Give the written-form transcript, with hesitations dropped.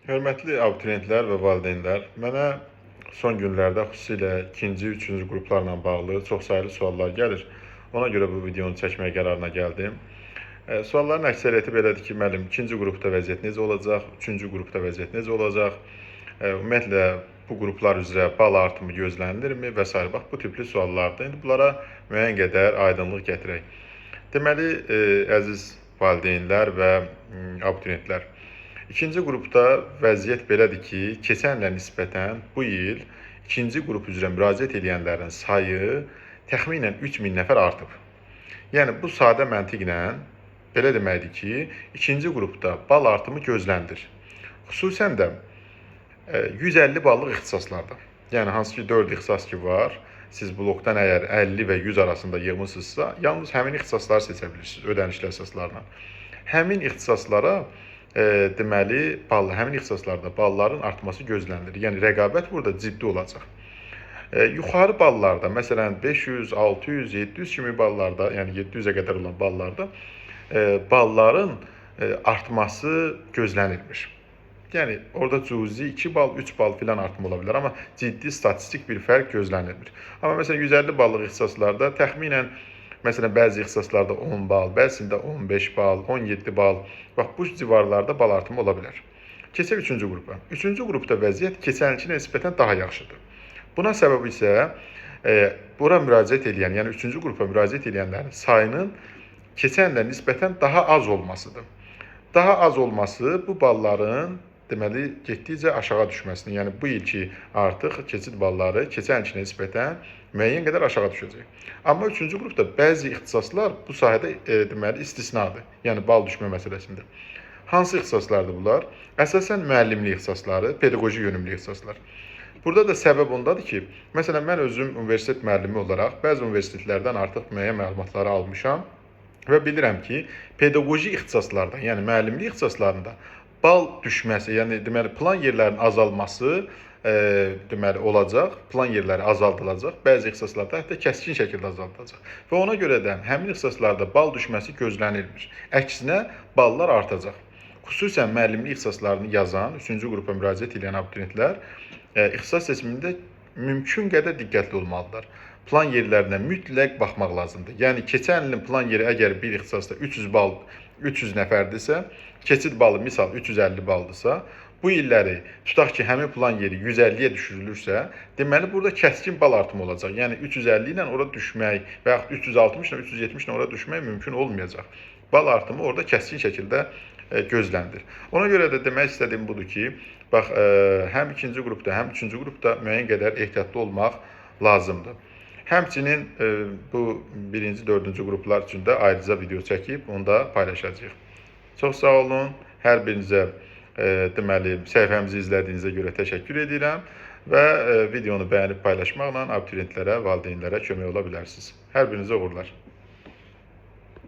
Hörmətli abituriyentlər və valideynlər, mənə son günlərdə xüsusilə ikinci, üçüncü qruplarla bağlı çoxsaylı suallar gəlir. Ona görə bu videonu çəkmək qərarına gəldim. Sualların əksəriyyəti belədir ki, müəllim, ikinci qrupda vəziyyət necə olacaq, üçüncü qrupda vəziyyət necə olacaq, ümumiyyətlə bu qruplar üzrə bal artımı gözlənilirmi və sair. Bax, bu tipli suallardır. İndi bunlara müəyyən qədər aydınlıq gətirək. Deməli, əziz valideynlər və abituriyentlər, İkinci qrupda vəziyyət belədir ki, keçən ilə nisbətən bu il ikinci qrup üzrə müraciət edənlərin sayı təxminən 3000 nəfər artıb. Yəni bu sadə məntiqlə belə deməkdir ki, ikinci qrupda bal artımı gözlənilir. Xüsusən də 150 ballıq ixtisaslarda. Yəni hansı ki 4 ixtisas ki var, siz blokdan əgər 50 və 100 arasında yığmısınızsa, yalnız həmin ixtisasları seçə bilirsiniz ödənişli əsaslarla. Həmin ixtisaslara deməli, bal, həmin ixtisaslarda balların artması gözlənilir. Yəni rəqabət burada ciddi olacaq. Yuxarı ballarda, məsələn 500, 600, 700 kimi ballarda, yəni 700-ə qədər olan ballarda balların artması gözlənilmir. Yəni orada cüzi 2 bal, 3 bal filan artım ola bilər, amma ciddi statistik bir fərq gözlənilmir. Amma məsələn 150 ballıq ixtisaslarda təxminən məsələn, bəzi ixtisaslarda 10 bal, bəzisində 15 bal, 17 bal. Bax, bu civarlarda bal artımı ola bilər. Keçək üçüncü qrupa. Üçüncü qrupda vəziyyət keçən ilkinə nisbətən daha yaxşıdır. Buna səbəb isə bura müraciət edən, yəni üçüncü qrupa müraciət edənlərin sayının keçən ilə nisbətən daha az olmasıdır. Daha az olması bu balların deməli getdikcə aşağı düşməsini, yəni bu ilki artıq keçid balları keçən ilkinə nisbətən müəyyən qədər aşağı düşəcək. Amma üçüncü qrupda bəzi ixtisaslar bu sahədə deməli istisnadır. Yəni bal düşmə məsələsində. Hansı ixtisaslardır bunlar? Əsasən müəllimlik ixtisasları, pedaqoji yönümlü ixtisaslar. Burada da səbəb ondadır ki, məsələn mən özüm universitet müəllimi olaraq bəzi universitetlərdən artıq müəyyən məlumatları almışam və bilirəm ki, pedaqoji ixtisaslardan, yəni müəllimlik ixtisaslarında bal düşməsi, yəni deməli plan yerlərinin azalması deməli olacaq, plan yerləri azaldılacaq. Bəzi ixtisaslarda hətta kəskin şəkildə azaldılacaq. Və ona görə də həmin ixtisaslarda bal düşməsi gözlənilmir. Əksinə ballar artacaq. Xüsusən müəllimlik ixtisaslarını yazan, 3-cü qrupa müraciət edən abituriyentlər ixtisas seçimində mümkün qədər diqqətli olmalıdırlar. Plan yerlərinə mütləq baxmaq lazımdır. Yəni keçən ilin plan yeri əgər bir ixtisasda 300 bal 300 nəfərdirsə, keçid balı misal 350 balldırsa, bu illəri tutaq ki, həmin plan yeri 150-yə düşürülürsə, deməli burada kəskin bal artımı olacaq. Yəni 350 ilə ora düşmək və yaxud 360 ilə 370 ilə ora düşmək mümkün olmayacaq. Bal artımı orada kəskin şəkildə gözlənilir. Ona görə də demək istədiyim budur ki, bax həm ikinci qrupda, həm üçüncü qrupda müəyyən qədər ehtiyatlı olmaq lazımdır. Həmçinin bu birinci, dördüncü qruplar üçün də ayrıca video çəkib onu da paylaşacağıq. Çox sağ olun. Hər birinizə deməli səhifəmizi izlədiyinizə görə təşəkkür edirəm və videonu bəyənib paylaşmaqla abituriyentlərə, valideynlərə kömək ola bilərsiniz. Hər birinizə uğurlar.